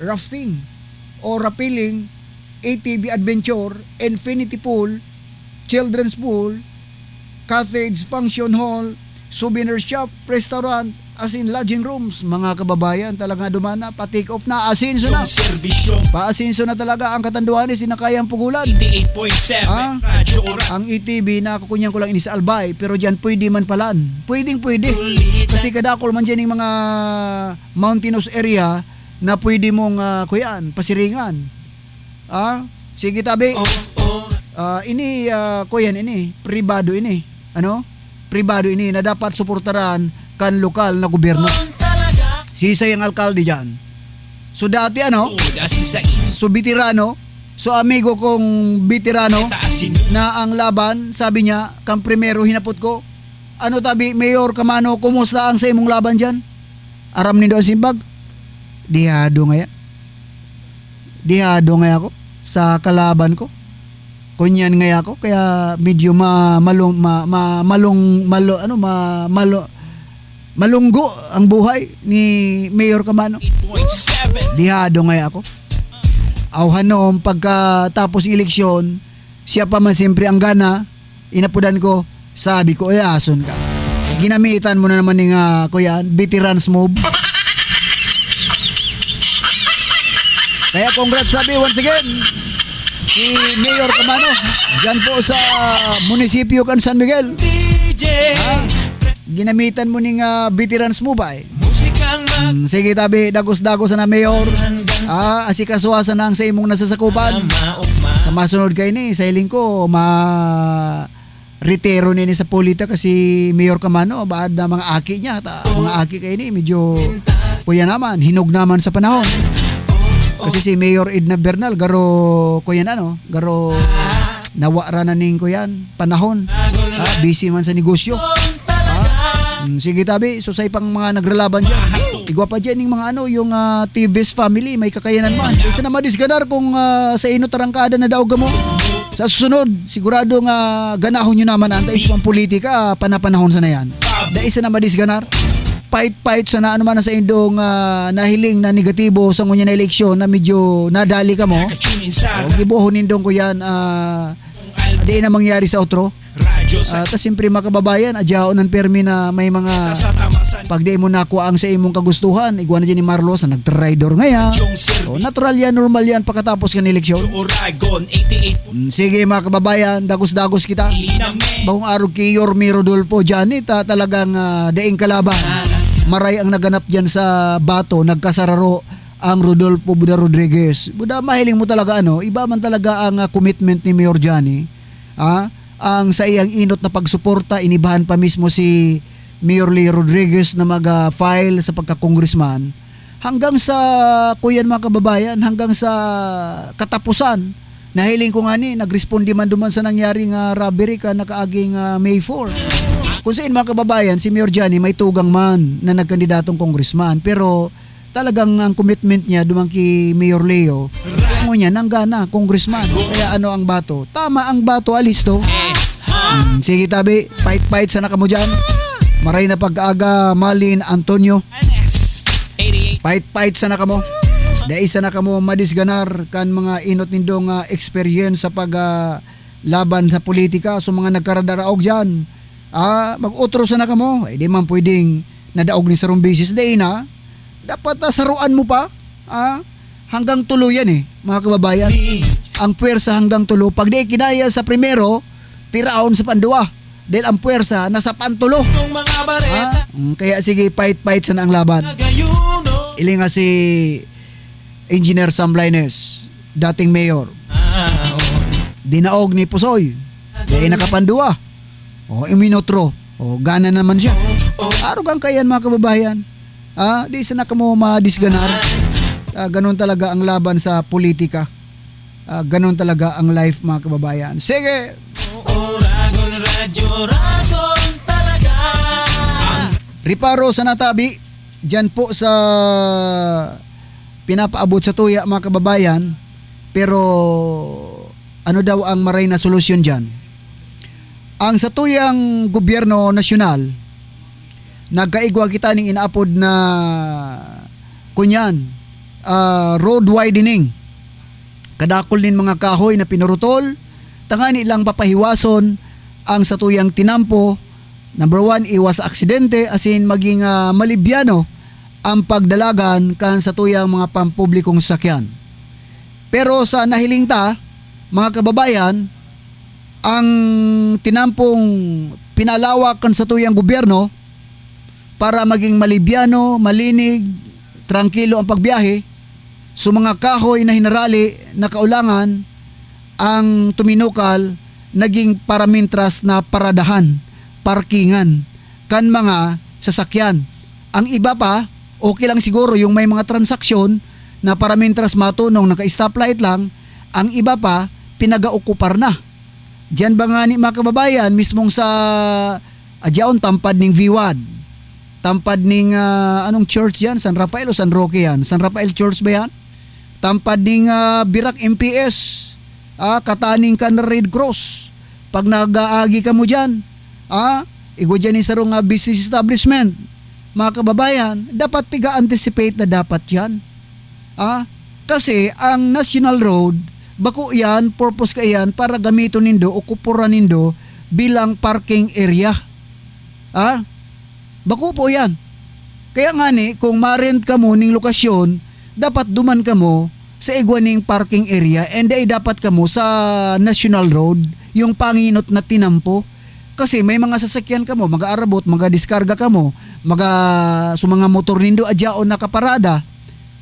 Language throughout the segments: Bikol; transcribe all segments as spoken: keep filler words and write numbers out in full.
rafting o rappelling, A T V adventure, infinity pool, children's pool, cottage, function hall, souvenir shop, restaurant, as in lodging rooms. Mga kababayan, talaga duman na, pa-take off na, asenso na. Yung serbisyo. Pa-asenso na talaga ang Catanduanes, di na kayang pugulan. Eighty-eight point seven, Ah, Radyo Oras. Ang A T V na kukunyan ko lang ini sa Albay, pero diyan pwede man palan. Pwedeng pwede. Kasi kadakol man diyan yung mga mountainous area na pwede mong, ah, kuyan, pasiringan. Ah, sige tabi. Oh, oh. Ah, ini, ah, kuyan ini, pribado ini. Ano? Pribado ini na dapat suportaran kan lokal na gobyerno. Sisay ang alkalde diyan. So dati ano? So veterano, so amigo kong veterano na ang laban, sabi niya, kang primero hinapot ko, "Ano tabi, Mayor Kamano, kumusta ang sa imong laban diyan?" Aram nindo ang simbag? Dihado ngaya. Dihado ngaya ako sa kalaban ko. Kunyan ngaya ako, kaya medyo ma-, malung-, ma-, ma-, malung-, malo-, ano, ma-, malo-, malunggo ang buhay ni Mayor Kamano. Dihado ngaya ako. Aw, hanom, pagkatapos ng eleksyon, siya pa man siyempre ang gana, inapudan ko, sabi ko, "Uy, ason ka? Ginamitan mo na naman ni nga, kuyan, veterans move." Kaya congrats sabi once again, si Mayor Kamano, dyan po sa munisipyo kan San Miguel. Ha? Ginamitan mo ning, ah, veterans move, ay. Hmm, sige, tabi, dagos-dagos na, Mayor. Ah, asikasuha sana ang sa imong nasasakupan. Sa masunod kaini, sa hiling ko, ma-, retiro nini sa politika si Mayor Kamano, baad na mga aki niya, ta-, mga aki kaini, medyo kuya naman, hinog naman sa panahon. Kasi si Mayor Edna Bernal, garo, kuya na, no? Garo, nawa ra na ning, kuyan, panahon. Ah, busy man sa negosyo. Ah, mm, sige, tabi, susay pang mga nagralaban dyan. Igwa pa dyan yung mga ano, yung, ah, T V's family, may kakayanan man. Isa na madisganar kung, ah, sa inot arangkada na daog mo. Sa susunod, sigurado nga ganahon nyo naman ang tais pang politika, panapanahon sana yan. Dai sana madisganar. Pait-pait sana ano man ang sa indong, ah, nahiling na negatibo sa ngunyan na eleksyon na medyo nadali ka mo. O, gibohon nindong ko yan, ah, di na mangyari sa otro. Ah, ta siyempre, mga kababayan, adyaon ang permi na may mga pag di mo nakuha ang sa imong kagustuhan, igwa na dyan ni Marlos na nagtraidor ngaya. O, natural yan, normal yan pagkatapos kan eleksyon. Mm, sige, mga kababayan, dagos-dagos kita. Bagong arog ki Yorme Rodolfo dyan, eh, ta-, talagang, ah, daing kalaban. Maray ang naganap dyan sa Bato, nagkasararo ang Rodolfo Buda Rodriguez. Buda, mahiling mo talaga, ano, iba man talaga ang, ah, commitment ni Mayor Johnny. Ah, ang sa iyang inot na pagsuporta, inibahan pa mismo si Mayor Leo Rodriguez na mag, ah, file sa pagka-congressman. Hanggang sa, kuyan, mga kababayan, hanggang sa katapusan, nahiling ko nga ni, nagresponde man duman sa nangyari nga robbery ka nakaaging, ah, May four. Kung sain, mga kababayan, si Mayor Johnny may tugang man na nagkandidatong congressman, pero talagang ang commitment niya duman ki Mayor Leo, ngunyan, nanggana, congressman. Kaya ano ang Bato? Tama ang Bato, alisto. Hmm, sige, tabi, pait-pait sana kamo dyan. Maray na pag-aga, Malin Antonio. Pait-pait sana kamo. Dai sana kamo madisganar kan mga inot nindong, ah, experience sa pag, ah, laban sa politika. So, mga nagkaradaraog dyan, ah, mag-otro sana kamo. Eh, di man pwedeng nadaog ni sarong beses. Dai na. Dapat, ah, saruan mo pa. Ah, hanggang tulo yan eh, mga kababayan. Ang puwersa hanggang tulo. Pag di kinaya sa primero, tiraon sa panduwa. Dahil ang puwersa nasa pantulo. Itong mga bareta. Ah, mm, kaya sige, pait-pait sana ang laban. Nagayuno. Ili nga si Engineer Sam Laines, dating mayor. Ah, oo. Dinaog ni Pusoy. Dahil nakapanduwa. O, iminotro. O, gana naman siya. Arog ang kayan, mga kababayan. Ah, di sana kamo madisganar. Ah, ganun talaga ang laban sa politika. Ah, ganun talaga ang life, mga kababayan. Sige! Oo, Ragon Radyo, Ragon talaga. Reparo sa natabi, dyan po sa pinapaabot sa tuya, mga kababayan. Pero ano daw ang maray na solusyon dyan? Ang satuyang gobyerno nasyonal, nagkaigwa kita ning inaapod na kunyan, ah, road widening. Kadakul nin mga kahoy na pinurutol, tangani lang papahiwason ang satuyang tinampo. Number one, iwas sa aksidente, asin maging, ah, malibyano ang pagdalagan kan satuyang mga pampublikong sasakyan. Pero sa nahiling ta, mga kababayan, ang tinampong pinalawak kan satuyang gobyerno para maging malibyano, malinig, trangkilo ang pagbiyahe. So, mga kahoy na hinarali na kaulangan ang tuminukal naging paramintras na paradahan, parkingan kan mga sasakyan. Ang iba pa, okay lang siguro yung may mga transaksyon na paramintras matunong naka-stoplight lang, ang iba pa, pinag-aokupar na. Diyan ba nga ni mga kababayan, mismong sa, ah, diyaon, tampad ning Viwad, tampad ning, ah, anong church yan? San Rafael o San Roque yan? San Rafael Church ba yan? Tampad ning, ah, Birak M P S, ah, kataning kan Red Cross. Pag nag-aagi ka mo dyan, ah, igwa dyan yung sarong, ah, business establishment. Mga kababayan, dapat piga-anticipate na dapat yan. Ah, kasi ang National Road, bako yan, purpose kaiyan para gamiton nindo o kupuran nindo bilang parking area. Ah, bako po yan. Kaya nga ni, kung ma-rent kamo ning lokasyon, dapat duman kamo sa igwa ning parking area, and dai dapat kamo sa National Road, yung panginot na tinampo. Kasi may mga sasakyan kamo, mag-aarabot, magadiskarga kamo, maga-, so mga motor nindo adyaon nakaparada.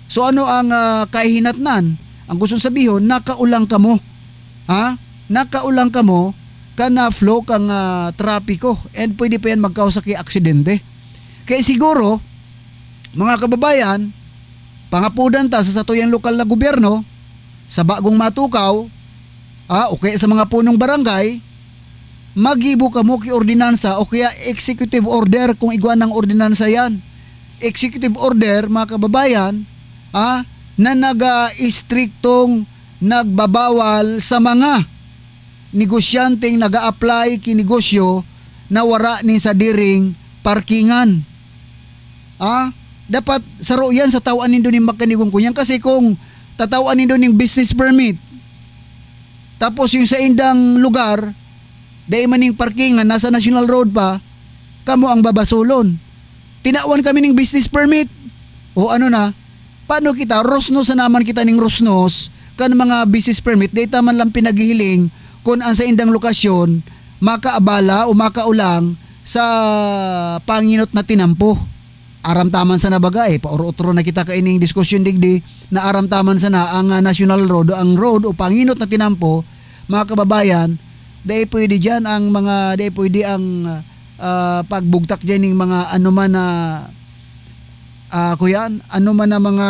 So ano ang, ah, kahihinatnan? Ang gustong sabihon, nakaulang kamo. Ha? Nakaulang kamo kan, ah, flow kang, ah, trapiko, and pwede pa yan magkausaki aksidente. Kaya siguro, mga kababayan, pangapodan ta sa satuyang lokal na gobyerno, sa bagong matukaw, ah, o kaya sa mga punong barangay, magibo kamo ki ordinansa o kaya executive order kung igwa ng ordinansa yan. Executive order, mga kababayan, ah, na nag-istriktong nagbabawal sa mga negosyanteng nag-a-apply ki negosyo na wara nin sadiring parkingan. Ah, dapat saro yan sa tawan nindo nin makanigong kunyan. Kasi kung tatawan nindo ning business permit, tapos yung sa indang lugar, dai man ning parkingan, nasa National Road pa, kamo ang babasulon. Tinawan kami ning business permit. O ano na, paano kita? Rosnos na naman kita ning rosnos kan mga business permit. Dai ta man lang pinaghihiling kun ang sa indang lokasyon makaabala o makaulang sa panginot na tinampo. Aram ta man sana baga, eh, paoro-otro na kita kaining diskusyon digdi, na aram ta man sana ang, ah, National Road, ang road o panginot na tinampo, mga kababayan, dai pwede diyan ang mga, dai pwede ang, ah, pagbugtak diyan ning mga anoman na, ah, kuyan, anoman na mga,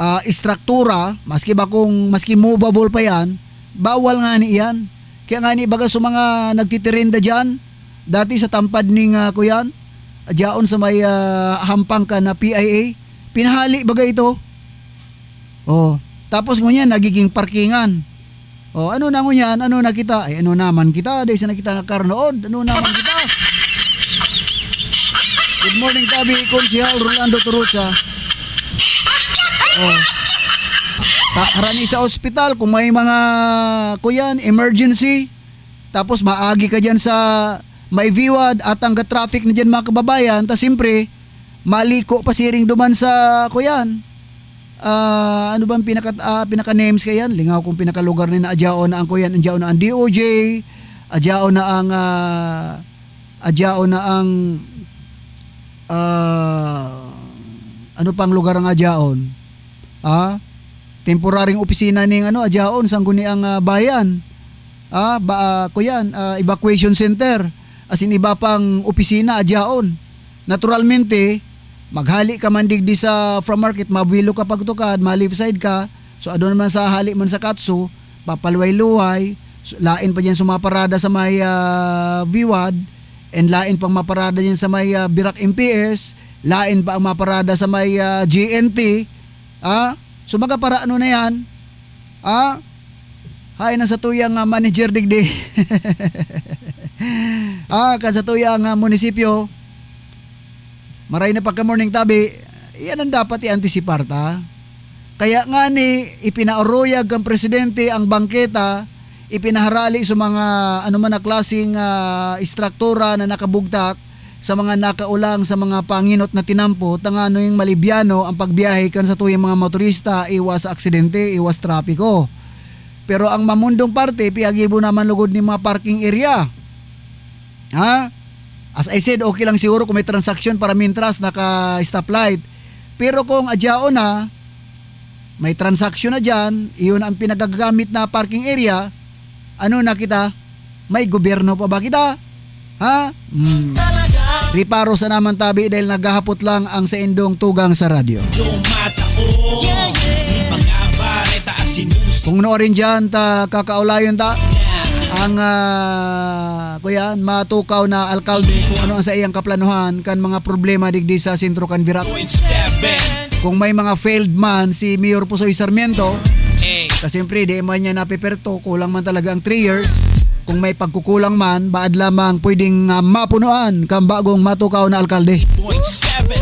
ah, istruktura, maski ba kung, maski movable pa yan, bawal nga ni yan. Kaya nga ni baga sa mga nagtitirenda diyan, dati sa tampad ning, ah, kuyan, diyaon sa may, ah, hampang ka na P I A, pinahali baga ito. Oh, tapos ngunyan nagiging parkingan. Oh, ano na ngunyan? Ano na kita? Ay, ano naman kita? Dai sana kita nakarnood. Ano naman kita? Good morning, tabi, Konsehal Rolando Turucha. Oh. Ta-, harani sa ospital kung may mga, kuyan, emergency. Tapos maagi ka diyan sa may Viwad at ang traffic na diyan, mga kababayan. Ta siyempre, maliko pa siring duman sa, kuyan. Ah, ano bang pinaka, ah, pinaka-names kayan? Lingaw kung pinakalugar ni na adyaon na ang, kuyan, adyaon na ang D O J, adyaon na ang, ah, adyaon na ang, ah, ano pang lugar ang adyaon? Ah, temporaryong opisina ning ano, adyaon, sangguni ang, ah, bayan. Ah, ba, ah, kuyan, ah, evacuation center. As in, iba pang opisina, adyaon. Naturalmente, maghali ka man digdi sa From Market, mabuelo ka pagtukad, ma-left side ka. So, adto naman sa hali man sa Katsu, papaluway-luway. So, lain pa diyan sa mga parada sa may, ah, Viwad, and lain pang mga parada diyan sa may, ah, Birak M P S, lain pa ang mga parada sa may, ah, G N T. Ah, so, mga para ano na yan? Ah, hain na sa tuyang, ah, manager digdi. Ah, kan sa tuyang, ah, munisipyo. Maray na pagka-morning, tabi. Iyan ang dapat i-antisipar ta. Kaya ngani, ipinauruyag kan presidente ang bangketa, ipinaharali sa mga anuman na klaseng, ah, istruktura na nakabugtak sa mga nakaulang sa mga pangenot na tinampo, tanganing malibyano ang pagbiyahe kan satuyang mga motorista, iwas sa aksidente, iwas trapiko. Pero ang mamundong parte, piagibo naman lugod nin mga parking area. Ha? As I said, okay lang siguro kung may transaksyon para mintras naka-stoplight. Pero kung adyaon na, may transaksyon na diyan, iyon ang pinagagamit na parking area, ano na kita? May gobyerno pa ba kita? Ha? Hmm. Riparo sana man tabi dahil naghahapot lang ang saindong tugang sa radyo. Kung nuarin diyan, ta kakaulayon ta ang, ah, kuyan, matukaw na alkalde kung ano ang sa iyang kaplanuhan kan mga problema digdi sa sentro kan Virac. Kung may mga failed man si Mayor Pusoy Sarmiento, Eh. kasi siyempre, di man niya napiperto, kulang man talaga ang three years. Kung may pagkukulang man, baad lamang pwedeng, ah, mapunuan kan bagong matukaw na alkalde. Point seven.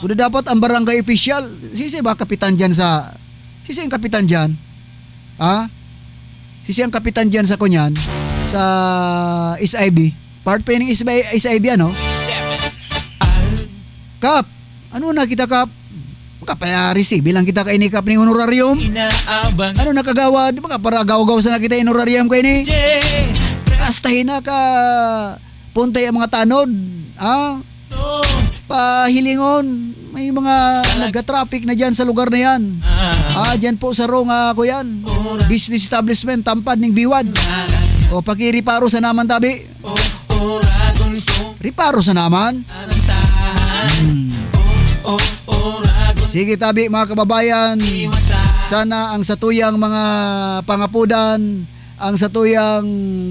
Kuda dapat ang barangay official, sisi ba kapitan dyan sa, sisi ang kapitan dyan? Ha? Sisi ang kapitan dyan sa kunyan? Sa S I B? Part pa yun ng S I B, S I B, ano? Kap! Ano na kita, Kap? Makapaya-receive lang kita kaini, Kap, ning honorarium. Inaabang. Ano na, Kagawad? Makaparagaw-gaw sana kita honorarium kaini. J. Hasta hina ka puntay ang mga tanod, ha? Pahilingon, may mga nagka-traffic na dyan sa lugar na yan. Ah. Ah, dyan po sa Rong, ah, kuyan. Business establishment, tampad ning Biwad. O, pakiriparo sana man tabi. Riparo sana man. Hmm. Sige tabi, mga kababayan. Sana ang satuyang mga pangapodan, ang satuyang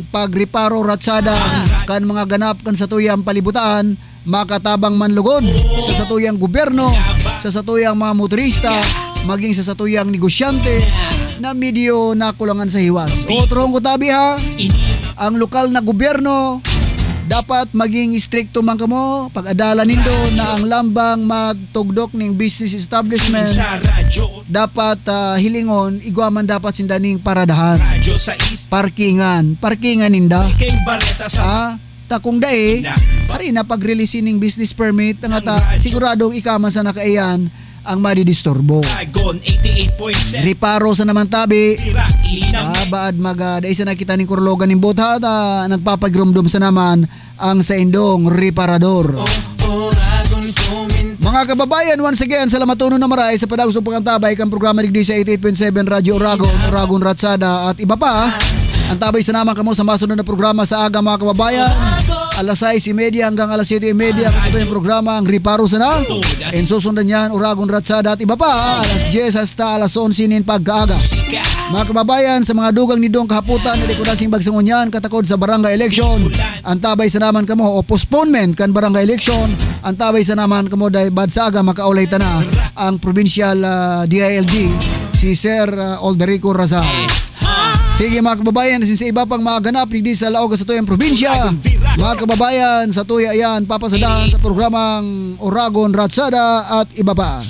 pagriparo, ratsada kan mga ganap kan satuyang palibutan, makatabang man lugod sa satuyang gobyerno, sa satuyang mga motorista, maging sa satuyang negosyante na medyo nakulangan sa hiwas. Otrohon ko tabi, ha, ang lokal na gobyerno, dapat maging istrikto man kamo, pag-adalan nindo na ang lambang matugdok ning business establishment, dapat, ah, hilingon, igwa man dapat sinda ning paradahan. Parkingan, parkingan ninda. Ah, ta kung dai, ari na pag-release ning business permit, nga ta, siguradong ika man sana kaiyan ang madidisturbo. Dragon eighty-eight point seven. Riparo sana man tabi. Tira, ilinang. Ah, baad mag, ah, dai sana kita ning kurlogan ning bot, ha, ta nagpapagrumdom sana man ang saindong reparador. Mga kababayan, once again, salamatonon na maray sa padagos nin pag-antabay kan programa digdi sa eighty-eight point seven Radyo Oragon, Oragon Ratsada at iba pa. Antabay sana man kamo sa masunod na programa sa aga, mga kababayan. Alas sais y media hanggang alas siyete y media, ito yung programa, ang Riparo Sana. And susundan niyan, Oragon Ratsada at iba pa, alas dyes hasta alas onse nin pagkaaga. Mga kababayan, sa mga dugang nindong kahapotan na di ko nasing bagsangon yan, katakod sa barangay election, antabay sana man kamo o postponement kan barangay election, antabay sana man kamo dahil bad sa aga makaulay ta na ang provincial, ah, D I L G, si Sir, ah, Alderico Razal. Sige, mga kababayan, since iba pang mga ganap digdi sa laog sa tuyang probinsya, mga kababayan, sa tuya yan, papasadahan sa programang Oragon Ratsada at iba pa.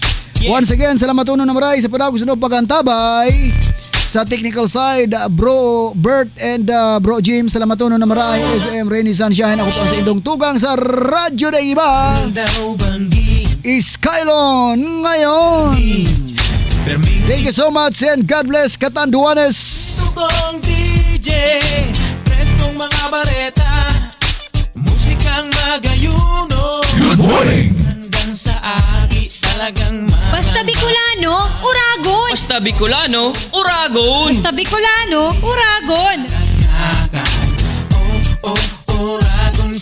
Once again, salamatonon na maray sa padagos nin pag-antabay. Sa technical side, Bro Bert and, uh, Bro Jim, salamatonon na maray. S M Rainy Sunshine, ako po ang saindong tugang sa Radyo Daing Iba, Skylon ngayon. Thank you so much and God bless, Catanduanes. Tugong D J, preskong mga bareta, musikang magayuno. Good morning. Hanggang sa aki, talagang mga Basta Bicolano, Oragon! Basta Bicolano, Oragon! Basta Bicolano, Oragon! Nakaka-, oh, oh, Oragon,